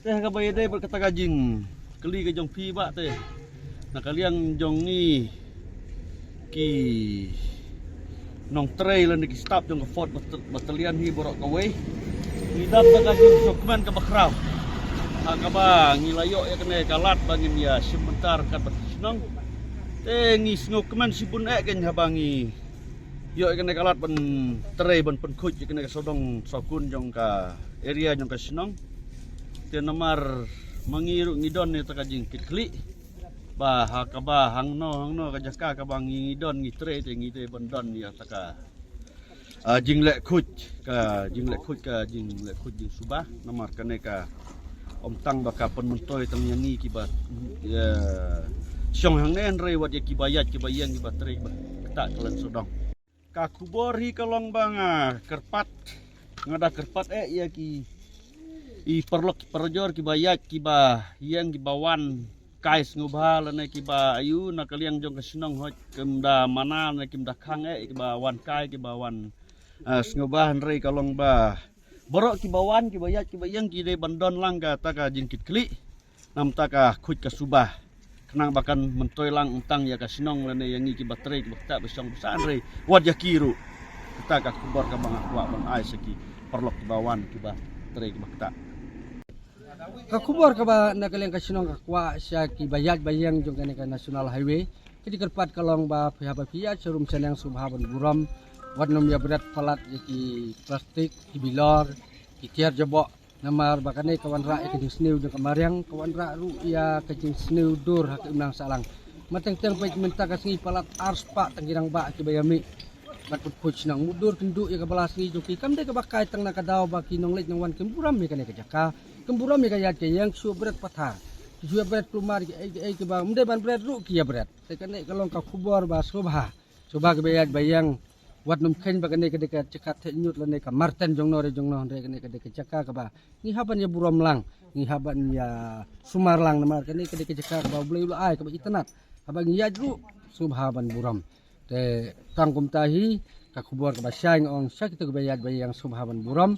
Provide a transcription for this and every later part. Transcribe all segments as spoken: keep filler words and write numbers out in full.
Te kaba ïadei bad kata ka jingkylli ka jong phi bah te, na ka liang jong ngi ki nongtrei lane ki staff jong ka Fourth Bat-, Battalion hi baroh kawei, ngi dap da ka jingsngewkmen kaba khraw ha kaba ngi la ïoh ïa kane ka lad ba ngin ïa shim bynta ryngkat bad ki shnong. Te ngi sngewkmen shibun eh kein haba ngi ïoh ïa kane ka lad ban trei ban pynkhuid ïa kane ka sawdong sawkun jong ka area jong ka shnong. Te namar ma ngi ruh ngi don ïa kata ka jingkitkhlieh ba ha kaba hangno hangno ka jaka kaba ngi, ngi don ngi trei te ngi dei ban don ïa kata ka, ah, jingleh khuid, ka jingleh khuid, ka jingleh khuid jingsuba. Namar kane ka ym tang ba ka pynmyntoi tang ïa ngi kiba, ïa, shong hangne, hynrei wat ïa kiba ïaid kiba ïeng kiba trei kiba ktah ka leng sawdong. Ka khubor hi ka long ba nga kyrpad, nga da kyrpad eh ïa ki, i paralok i parajor kiba ïaid kiba ïeng kiba wan kai sngewbha lane kiba aiu na ka liang jong ka shnong, hooid kim da mana lane kim da khang eh, kiba wan kai kiba wan, ah, sngewbha, hynrei ka long ba baroh kiba wan kiba ïaid kiba ïeng ki dei ban don lang kata ka jingkitkhlieh namar kata ka khuid ka suba, khnang ba kan myntoi lang ym tang ïa ka shnong lane ïa ngi kiba trei kiba ktah ba shong ba sah, hynrei wat ïa ki ruh. Kata ka khubor kaba nga kwah ban ai sha ki paralok kiba wan kiba trei kiba ktah. Ka khubor kaba na ka liang ka shnong ka kwah sha kiba ïaid ba ïeng jong kane ka National Highway, ka jingkyrpad ka long ba phi haba phi ïaid sharum shaneng sngewbha ban burom, wat nym ïa bret palat ïa ki plastik, ki bilor, ki tiar jaboh. Namar ba kane ka wanrah ïa ka jingsniew jong ka mariang, ka wanrah ruh ïa ka jingsniew dur ha ka imlang sahlang. Ma teng teng peit mynta ka sngi palat ar spah tang ki rangbah kiba ïa mih bad pynkhuid shnong. Mutdur kynduh ïa ka bala sngi jong ki, kam dei kaba kai tang na ka daw ba ki nongleit nongwan kim burom ïa kane ka jaka, kim burom ïa ka ïaid ka ïeng, shu bret pathar, shu bret kulmar, ki ei ki ei kiba ym dei ban bret ruh ki ïa bret. Te kane ka long ka khubor ba sngewbha, sngewbha kiba ïaid ba ïeng, wat nym kheiñ ba kane ka dei ka jaka theh ñiut lane ka marten jong no re jong no, hynrei kane ka dei ka jaka kaba ngi hap ban ïa burom lang, ngi hap ban ïa sumar lang, namar kane ka dei ka jaka kaba U Blei u la ai kaba itynnad. Haba ngi ïaid ruh sngewbha ban burom. Te tang kumta hi ka khubor kaba shai, nga ong sha kito kiba ïaid ba ïeng sngewbha ban burom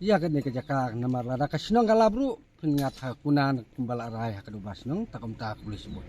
ïa kane ka jaka, namar lada ka shnong ka lap ruh phin ngat ha kuna kumba la rai ha ka Duba Shnong. Tang kumta, khublei shibun.